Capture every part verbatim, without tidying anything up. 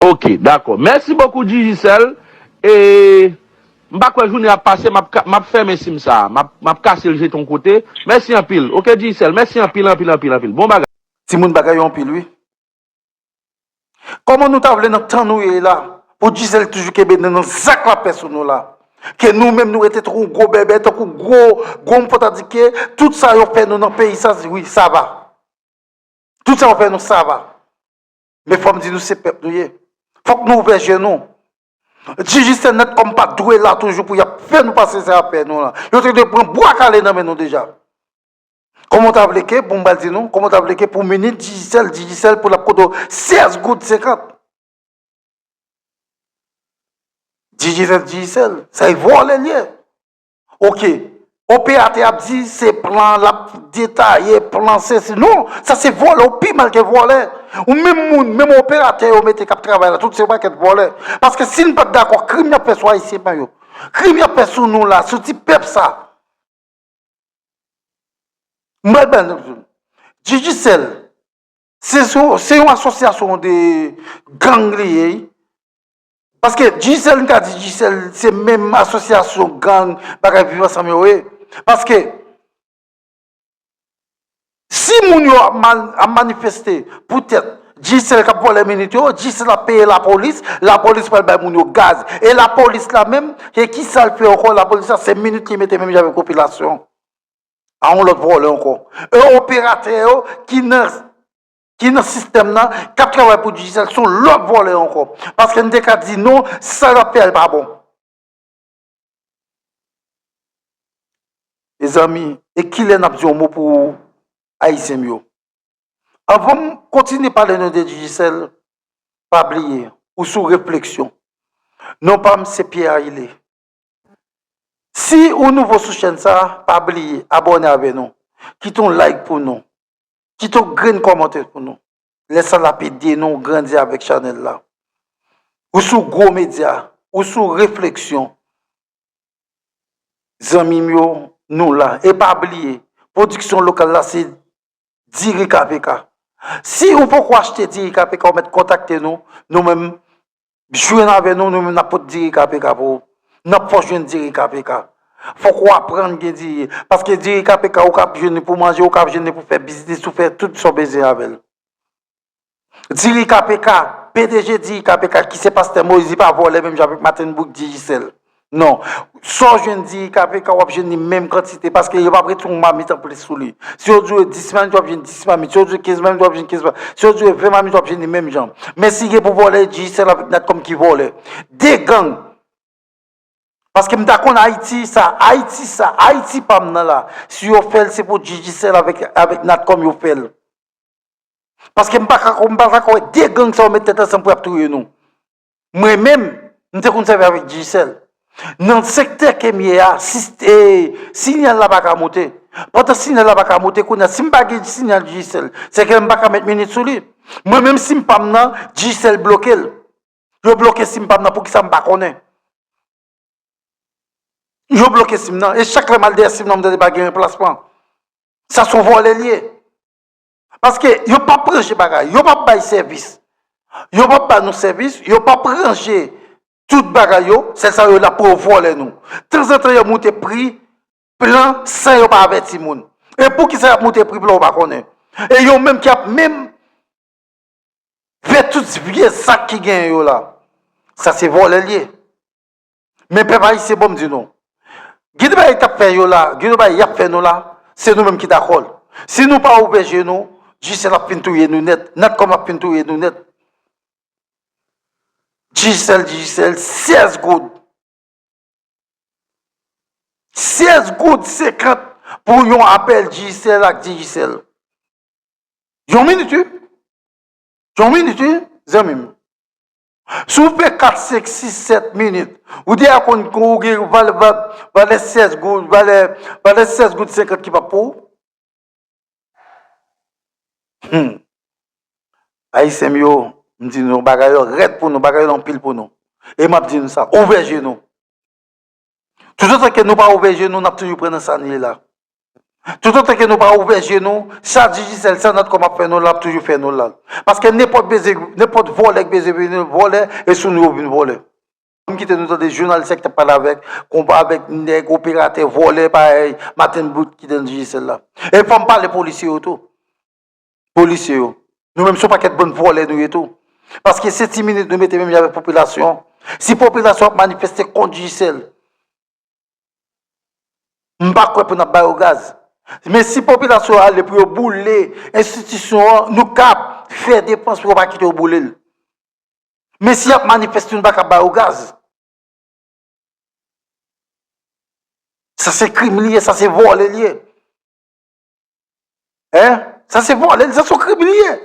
Ok, dakò. Mèsi bokou, Digicel. E m pa kwè jounen ap pase, m ap ka- m ap fèmen sim sa a. M ap, m ap kase l jete yon kote. Mèsi anpil. Ok, Digicel, mèsi anpil, anpil, anpil, anpil. Bon bagay. Timoun, bagay yo anpil, wi. Kòman nou ta vle nan tan nou ye la, pou Digicel toujou kenbe nan, nan zak lapè sou nou la? Ke nou menm nou rete tankou gwo bèbè, tankou gwo, gwo m fò ta di ke tout sa yo fè nou nan peyi sa, wi, sa va. Tout sa yo fè nou, sa va. Men fò m di nou se pèp nou ye. Fòk nou ouvè je nou. Digicel, Natcom pa dwe la toujou pou y ap fè nou pase sa y ap fè nou la. Yo te dwe pran bwa kale nan men nou deja. Kòman w ta vle ke, pou m pral di nou, kòman w ta vle ke pou minit Digicel, Digicel pou l ap kote w sèz goud senkant? Digicel, Digicel, sa e vòlè l ye. Ok. Operatè ap di se plan, l ap detaye plan, sesi. Non, sa se vòlè, ou pi mal ke vòlè. Ou menm moun, menm operatè yo mete k ap travay la, tout se pakèt vòlè. Paske si n pa t dakò, krim y ap fè sou Ayisyen pa yo. Krim y ap fè sou nou la, sou ti pèp sa. M pral ba nou Digicel, se sou- se yon asosyasyon de gang li ye. Paske Digicel, n ka di Digicel, se menm asosyasyon gang, bagay Viv Ansanm yo ye. Paske si moun yo ap man- ap manifeste poutèt Digicel k ap vòlè minit yo, Digicel ap peye lapolis, lapolis pral bay moun yo gaz. E lapolis la menm, e kisa l fè ankò? Lapolis la, se minit li mete menm jan avèk popilasyon. A yon lòt vòlè ankò. E operatè yo ki nan, ki nan sistèm nan, k ap travay pou Digicel, se yon lòt vòlè ankò. Paske n te ka di non, sa l ap fè a pa bon. Mezanmi, e kilè n ap di yon mo pou Ayisyen m yo? Anvan m kontinye pale nou de Digicel, pa bliye, ou sou refleksyon. Non pa m, se Pierre Ailé. Si ou nouvo sou chèn sa, pa bliye abòne avè nou. Kite yon like pou nou. Kite yon grenn kòmantè pou nou. Lè sa l ap ede nou grandi avèk chanèl la. Ou sou gwo medya, ou sou refleksyon. Zanmi m yo, nou la. E pa bliye, pwodiksyon lokal la se diri K P K. Si ou poko achte diri K P K, ou mèt kontakte nou. Nou menm, jwenn avè nou, nou menm n ap pot diri K P K pou ou. N ap fè w jwenn diri K P K. Fòk ou aprann gen diri. Paske diri K P K, ou ka ap jwenn li pou manje, ou ka ap jwenn li pou fè biznis, ou fè tout sa w bezwen avè l. Diri K P K, P D G diri K P K, ki se pastè Moïse, li pa vòlè menm jan avèk Martin Bouygues, Digicel. Non. Sa w jwenn diri K P K, w ap jwenn li menm kantite, paske yo p ap retire yon mamit anplis sou li. Si yo di w dis mamit, w ap jwenn dis mamit. Si yo di w kenz mamit, w ap jwenn kenz mamit. Si yo di w ven mamit, w ap jwenn li menm jan. Men si gen pou vòlè, Digicel avèk Natcom ki vòlè. De gang. Paske m ta konn Ayiti sa, Ayiti sa, Ayiti pa m nan la. Si yo fè l, se pou Digicel avèk, avèk Natcom yo fè l. Paske m pa ka, m pa ta ka wè de gang sa yo met tèt ansanm pou y ap touye nou. Mwen menm, m te konn sèvi avèk Digicel. Nan sektè ke m ye a, sis- e, sinyal la pa ka moute. Pandan sinyal la pa ka moute, kounye a, si m pa gen sinyal Digicel, se ke m pa ka met minit sou li. Mwen menm, si m pa m nan, Digicel bloke l. Yo bloke sim pa m nan, poukisa m pa konnen? Yo bloke sim nan, e chak lè m al dèyè sim nan, m tande pa gen ranplasman. Sa se yon vòlè l ye. Paske yo p ap ranje bagay, yo p ap bay sèvis. Yo p ap ba nou sèvis, yo p ap ranje tout bagay yo, sèl sa yo la pou yo vòlè nou. Tanzantan yo moute pri plan san yo pa avèti moun. E poukisa y ap moute pri plan ou pa konnen? E yo menm ki ap menm vè tout vye zak ki genyen yo la. Sa se vòlè l ye. Men pèp ayisyen, bon, m di nou, gen de bagay k ap fè yo la, gen de bagay y ap fè nou la, se nou menm ki dakò l. Si nou pa ouvè je nou, Digicel ap fin touye nou nèt, Natcom ap fin touye nou nèt. Digicel, Digicel, sèz goud. Sèz goud senkant pou yon apèl Digicel ak Digicel. Yon minit, wi. Yon minit, wi, zanmi m. Si w fè kat, senk, sis, sèt minit, ou deja konn ou gen valè, va- valè sèz goud, valè, valè sèz goud senkant ki p ap pou ou. Hmm. Ayisyen m yo, m di nou, bagay yo rèd pou nou, bagay yo anpil pou nou. E m ap di nou sa, ouvè je nou. Toutotan ke nou pa ouvè je nou, n ap toujou pran nan sa n ye la. Toutotan ke nou pa ouvè je nou, sa Digicel, sa Natcom ap fè nou la, ap toujou fè nou la. Paske nenpòt beze, nenpòt vòlè ki beze vin vòlè, e sou nou yo vin vòlè. Ban m kite nou tande jounalis sa ki t ap pale avèk, konba avèk nèg operatè vòlè parèy Martin Boot ki te nan Digicel la. E fò m pale polisye yo tou. Polisye yo. Nou menm se yon pakèt bann vòlè nou ye tou. Paske se ti minit nou mete menm jan avèk popilasyon. Si popilasyon ap manifeste kont Digicel, m pa kwè pou n ap ba yo gaz. Men si popilasyon ale pou yo boule enstitisyon an, nou ka fè depans pou yo pa kite yo boule l. Men si y ap manifeste, nou pa ka ba yo gaz. Sa se krim li ye, sa se vòlè li ye. Hein? Sa se vòlè, sa se krim li ye.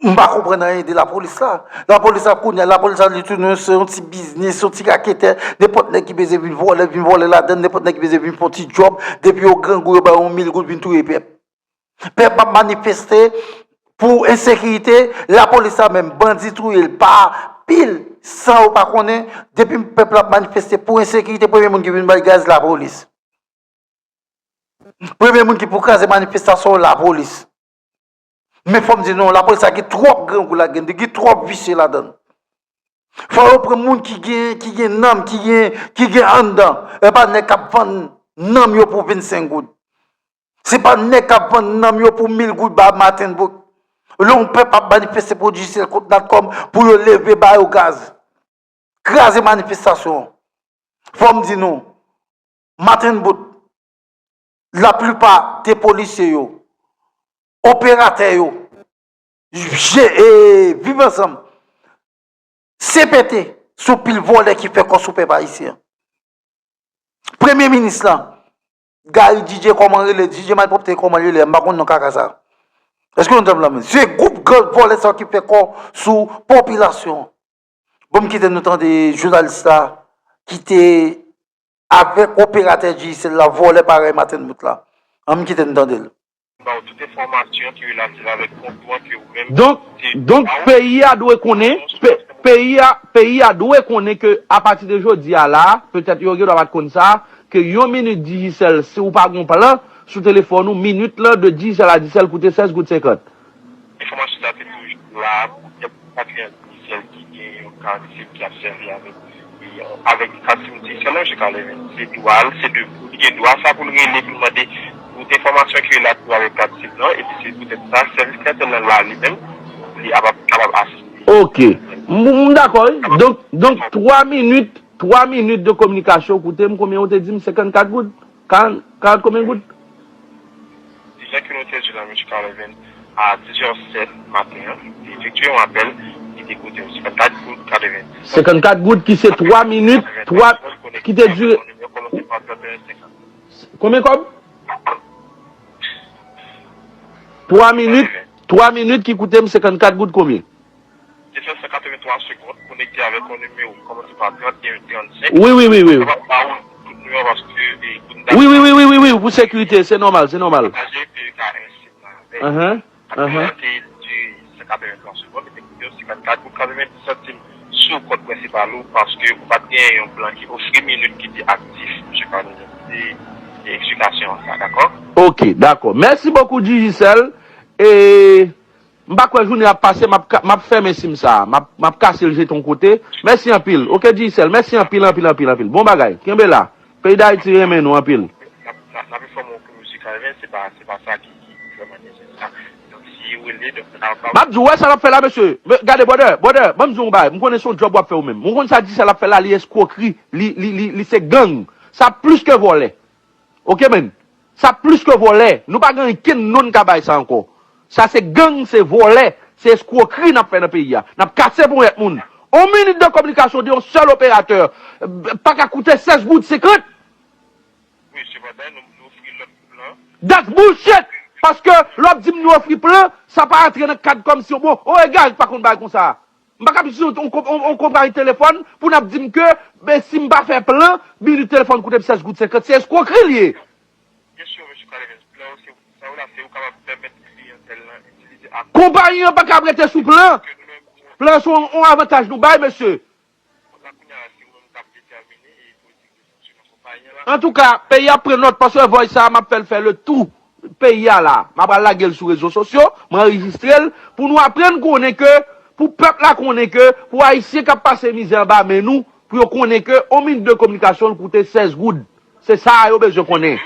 M pa konprann anyen de lapolis la. Lapolis la kounye a, lapolis la li tounen se yon ti biznis, yon ti raketè. Nenpòt nèg ki bezwen vin vòlè, vin vòlè ladann, nenpòt nèg ki bezwen vin fè yon ti djòb, depi yo grangou yo ba yo yon mil goud vin touye pèp. Pèp ap manifeste pou ensekirite, lapolis la menm bandi touye l pa pil, san yo pa konnen, depi pèp la ap manifeste pou ensekirite, premye moun ki vin bay gaz lapolis. Premye moun ki pou kraze manifestasyon lapolis. Men fò m di nou, lapolis la gen twòp grangou ladann, gen twòp visye ladann. Fò yo pran moun ki gen, ki gen nanm, ki gen, ki gen anndan. E pa nèg k ap vann nanm yo pou vennsenk goud. Se pa nèg k ap vann nanm yo pou mil goud ba Martin Boot. Lè yon pèp ap manifeste pou Digicel kont Natcom pou yo leve ba yo gaz. Kraze manifestasyon an. Fò m di nou, Martin Boot, laplipa de polisye yo, operatè yo, je, e, Viv Ansanm, se pete sou pil vòlè ki fè kò sou pèp ayisyen an. Premye minis lan, Gary D J, kòman rele? D J Malpwòpte, kòman rele? M pa konn non kaka sa. Èske nou tande la menm? Se gwoup gang vòlè sa ki fè kò sou popilasyon an. Bon, m kite nou tande jounalis la ki te avèk operatè Digicel la, vòlè parèy Martin Boot la. An, m kite nou tande l. Ba w tout enfòmasyon ki relatif avèk kont ou an ke ou menm Donk, ou te donk, ba w. Peyi a dwe konnen, pe-, peyi a, peyi a dwe konnen ke apati de jodi a la, petèt yo gen dwa pa t konn sa, ke yon minit Digicel, si w pa gen plan sou telefòn ou, minit lan de Digicel a Digicel koute sèz goud senkant. Enfòmasyon sa te toujou la pou kèk pa kliyan Digicel ki gen yon kat sim ki ap sèvi avèk, avèk kat sim Digicel la, jiska lè vennde. Se dwa l, se de, li gen dwa sa pou l rele pou l mande tout enfòmasyon ki relatif avèk kat sim nan, epi se poutèt sa, sèvis Airtel lan la li menm, li ap, ap kapab asiste. Ok. M, m dakò, wi. Donk, donk, twa minit, twa minit de kominikasyon, koute m, konbyen ou te di m? Senkannkat goud? Karant, karant konbyen goud? Deja ke nou te di la, mesye Carleven, a diz è sèt maten an, te efektye yon apèl ki te koute yon senkannkat goud katreven. Senkannkat goud ki se twa minit, twa, ki te dire. Konbyen kòb? Twa minit, twa minit ki koute m senkannkat goud konbyen? Te fè san katrevenntwa segonn konekte avèk yon nimewo ki kòmanse pa trannteyen trannsenk. Wi, wi, wi, wi. Mwen pa kapab ba ou tout nimewo paske, e, pou n ta... Wi, wi, wi, wi, wi, wi, pou sekirite, se nòmal, se nòmal. Pataje P V K ensi la avèk. Apèl la te dire san katrevenntwa segonn, li te koute w senkannkat goud katrevendiz santim sou kont prensipal ou paske ou pa t gen yon plan ki ofri minit ki te aktif, mesye Carleven. Se, se eksplikasyon an sa, dakò? Ok, dakò. Mèsi bokou, Digicel. E M pa kwè jounen ap pase, m ap ka-, m ap fèmen sim sa a. M ap, m ap kase l jete yon kote. Mèsi anpil. Ok, Digicel, mèsi anpil, anpil, anpil, anpil. Bon bagay. Kenbe la. Peyi Dayiti renmen nou anpil. N ap, n ap, n ap enfòme w ke mesye Carleven, se pa, se pa sa ki, ki vrèman nesesè. Donk, si w rele, donk, n ap... M ap di w, wè sa l ap fè la, mesye. Men, gade, brother, brother, ban m di w yon bagay. M konnen se yon djòb w ap fè ou menm. Ou konn sa Digicel ap fè la, li eskwokri, li, li, li, li se gang. Sa plis ke vòlè. Ok, man. Sa plis ke vòlè. Nou pa gen ankenn non n ka bay sa ankò. Sa se gang, se vòlè, se eskwokri n ap fè nan peyi a. N ap kase ponyèt moun. On minit de kominikasyon de yon sèl operatè, eh, pa ka koute sèz goud senkant. Wi, sepandan, nou, nou ofri lòt plan. That's bullshit! Paske lè w ap di m nou ofri plan, sa pa rantre nan kad kòmsi yon bon, o egare pa konn bagay konsa. M pa ka ap jwenn yon, yon, yon konpayi telefòn pou n ap di m ke, ben, si m pa fè plan, minit telefòn koute m sèz goud senkant. Se eskwokri l ye. Byen si, mesye Carleven, plan yo se sa yo la, se yo kapab pèmèt kliyantèl lan itilize ak... Konpayi an pa ka ap rete sou plan. Plan se yon, yon avantaj nou bay, mesye. Kounye a, se ou menm k ap detèmine e politik de fonksyonman konpayi. Antouka, peyi a pran nòt, paske vòy sa a, m ap fè l fè le tou peyi a la. M ap al lage l sou rezo sosyo, m anrejistre l, pou nou aprann konnen ke, pou pèp la konnen ke, pou Ayisyen k ap pase mizè anba men nou, pou yo konnen ke on minit de kominikasyon l koute sèz goud. Se sa a yo bezwen konnen.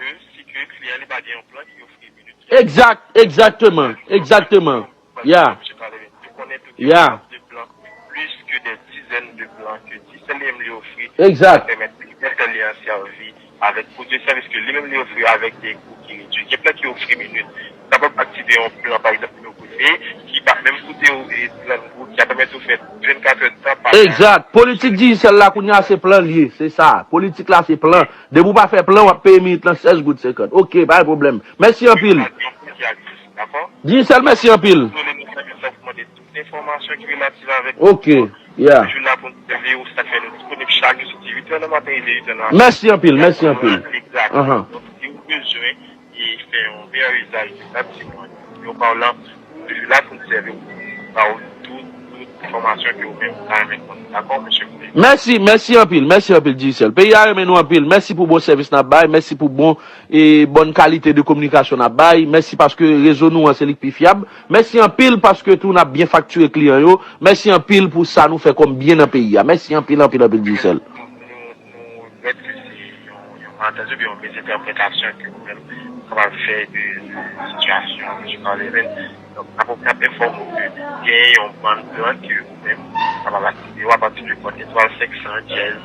Ke si ke kliyan li pa gen yon plan ki ofri minit. Exact, exactement, exactement. Yeah. Misye Claudel, nou konnen tou gen Yeah. Plis de plan, plis ke de dizèn de plan ke Digicel li menm li ofri. Exact. Sa pèmèt kliyantel li an sèvi avèk pwodui sèvis ke li menm li ofri avèk de kou ki redui. Gen plan ki ofri minit. Ou kapab aktive yon plan, pa egzanp, nou koute, ki p ap menm koute w e trant goud, ki ap pèmèt ou fè vennkat è tan pa Exact. Politik Digicel la kounye a se plan l ye, se sa. Politik la se plan. Depi w pa fè plan, w ap peye minit lan sèz goud senkant. Ok, pa gen pwoblèm. Mèsi anpil. Dakò? Digicel, mèsi anpil. Désolé, nou sèvi sa pou mande tout enfòmasyon ki relatif avèk Ok, yeah. Toujou la pou nou sèvi ou, sa fè nou disponib chak jou soti uit è nan maten rive uit è nan Mèsi anpil, mèsi anpil. Exact. Ahan. Donk, si ou bezwen e fè yon meyè izaj de patrimoine, yo pa w lan, toujou la pou n sèvi w, ba w tout, tout enfòmasyon ke ou menm ou ta renmen konnen. Dakò, mesye Claudel? Mèsi, mèsi anpil, mèsi anpil, Digicel. Peyi a renmen nou anpil. Mèsi pou bon sèvis n ap bay, mèsi pou bon e bòn kalite de kominikasyon n ap bay. Mèsi paske rezo nou an se li k pi fyab. Mèsi anpil paske tou n ap byen faktire kliyan yo. Mèsi anpil pou sa nou fè kòm byen nan peyi a. Mèsi anpil, anpil, anpil, Digicel. Nou, nou wè ke se yon, yon malantèzi oubyen yon mizentèpretasyon ke ou menm kapab fè de, de sitiyasyon ke Jimmy Levin. Donk, n ap, n ap enfòme w ke gen yon bann plan ke ou menm kapab aktive yo apati de kòd etwal senk san dyèz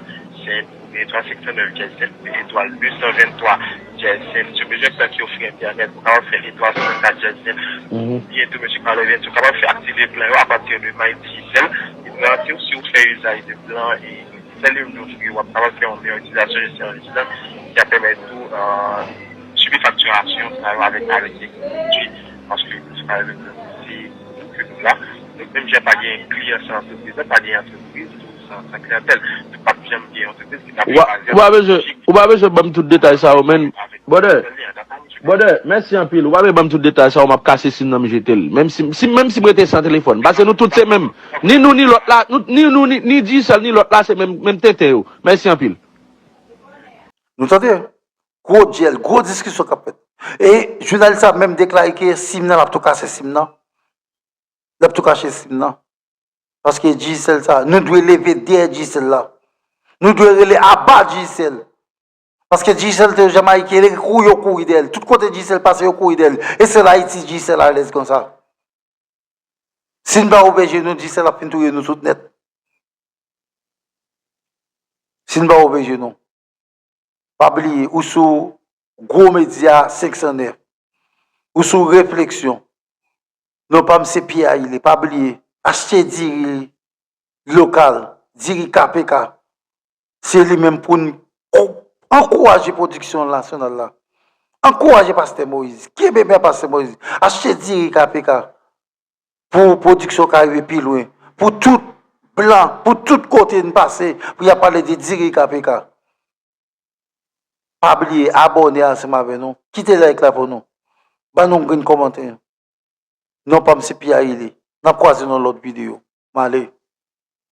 senk oubyen etwal senk san nèf dyèz senk oubyen etwal de san venntwa dyèz senk. Si w bezwen plan ki ofri entènèt, ou kapab fè etwal san kat dyèz senk. Mhm. Oubyen tou, mesye Claudel, ou kapab fè aktive plan yo apati de My Digicel. E nou garanti w, si w fè izaj de plan e Digicel yo ofri, w ap kapab fè yon meyè itilizasyon de sèvis lan, ki ap pèmèt ou, euh, sibi faktirasyon sa yo avèk, avèk de pwodui, paske se pa se pou nou ke nou la. Donk, menm jan pa gen kliyan san antrepriz, pa gen antrepriz tou san, san kliyantèl. Nou p ap janm gen yon antrepriz ki t ap Ou pa, baze ou pa bezwen, ou pa bezwen ban m tout detay sa yo, men. Brother, brother, mèsi anpil. Ou pa bezwen ban m tout detay sa yo, m ap kase sim nan m jete l. Menm si, si, menm si m rete san telefòn. Paske nou tout se menm. Ni nou, ni lòt la, nou, ni nou, ni, ni Digicel, ni lòt la, se menm, menm tenten yo. Mèsi anpil. Nou tande? Gwo dyèl, gwo diskisyon k ap fèt. E jounalis la menm deklare ke sim nan, l ap tou kase sim nan. L ap tou kase sim nan. Paske Digicel sa, nou dwe leve dèyè Digicel la. Nou dwe rele aba Digicel. Paske Digicel te Jamayik, e kouri yo kouri dèyè l. Tout kote Digicel pase, yo kouri dèyè l. E sèl Ayiti Digicel alèz konsa. Si n pa obeje nou, Digicel ap fin touye nou tout nèt. Si n pa obeje nou. Pa bliye, ou sou gwo medya senk san nèf. Ou sou Refleksyon. Non pa m se Pierre Ayile. Pa bliye, achte diri lokal, diri K P K. Se li menm pou n ankouraje pwodiksyon nasyonal la. Ankouraje Pastè Moïse. Kenbe men Pastè Moïse. Achte diri K P K. Pou pwodiksyon ka rive pi lwen. Pou tout blan, pou tout kote n pase, pou y ap pale de diri K P K. Pa bliye abòne ansanm avè nou. Kite like la pou nou. Ban nou yon grenn kòmantè. Non pa m se Pierre Ayile. N ap kwaze nan lòt videyo. M ale.